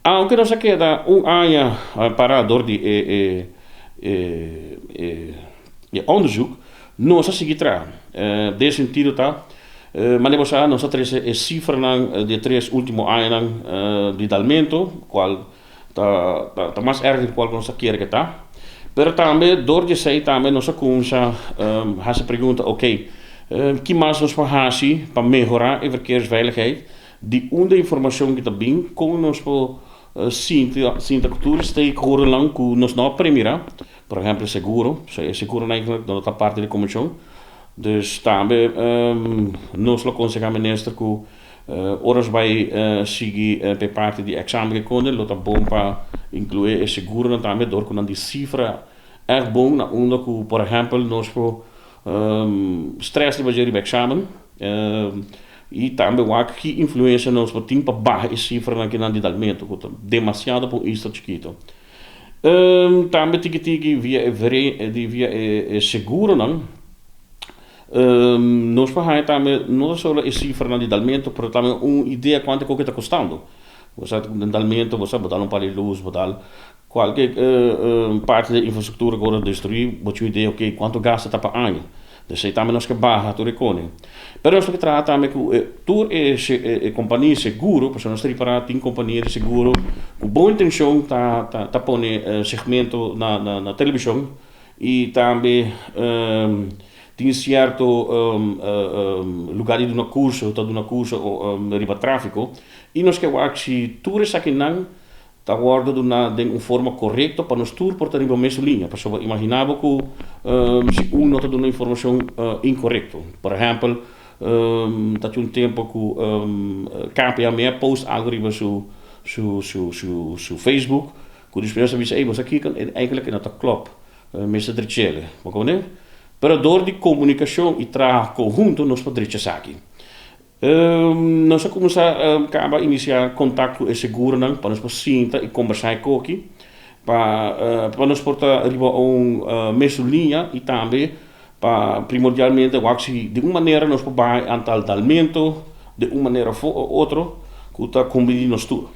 Aunke nos a keda un aña pará dor di e e e e onderzoek, nos a sigui traha. Den sentido ta, manera bo sa, nos a trese e sifranan di e tres ultimo añanan di dalmento, kual ta ta mas erg di kual ku nos a kere ke ta. Pero tambe dor di esei tambe nos a kumsa hasi pregunta, oke, ki mas nos por hasi pa mehorá e verkeersveiligheid? Di unda e informashon ki ta bin? Kon nos por sinti sinta ku tur e stakeholdernan ku nos no a premira? Por ehèmpel e seguro, e seguronan eigentlik no ta parti di e komishon. Dus tambe nos lo konsehá minister ku ora nos bai sigui pa e parti di examengekunde lo ta bon pa inkluí e seguronan tambe dor ku nan di sifra ègt bon na unda ku por ehèmpel nos por stress riba dje riba examen i tambe wak ki influensia nos por tin pa baha e sifranan kinan di dalmento ku ta demasiado pa un isla chikito. Tambe tiki tiki via e via e seguronan nos por haña tambe no ta solo e sifranan di dalmento pero tambe un idea kuantu e koke ta kostando. Bo sa den dalmento bo sa bo dal un par di lus bo dal kualke parti di infrastruktura ku bo ta destruí bo tin un idea oke kuantu gasto ta pa aña. Esei tambe nos ke baha tur e kone. Pero nos ke traha tambe ku e tur e e kompania seguro, pasobra nos ta ripará tin kompania di seguro ku bon intenshon ta ta pone segmento na na televishon i tambe tin sierto lugá di duna kurso, ta duna kurso riba tráfiko i nos ke wak si tur esakinan ta wòrdu duná den un forma korekto pa nos tur por ta riba mesun liña. Pasobra imaginá bo ku si un no ta duna informashon inkorekto. Por ehèmpel, ta tin un tempu ku KPMG a post algu riba su su su su su Facebook ku despues a bisa, ey bo sa kiko, eigentlik e no ta klòp, mester drech'el. Bo komprendé? Pero dor di komunikashon i traha konhunto nos por drecha esaki. Nos a kuminsá kaba inisiá kontak ku e seguronan pa nos por sinta i kombersá e koki pa pa nos por ta riba un mesun liña i tambe pa primordialmente wak si di un manera nos por baha e antal dalmento di un manera òf otro ku ta kumbiní nos tur.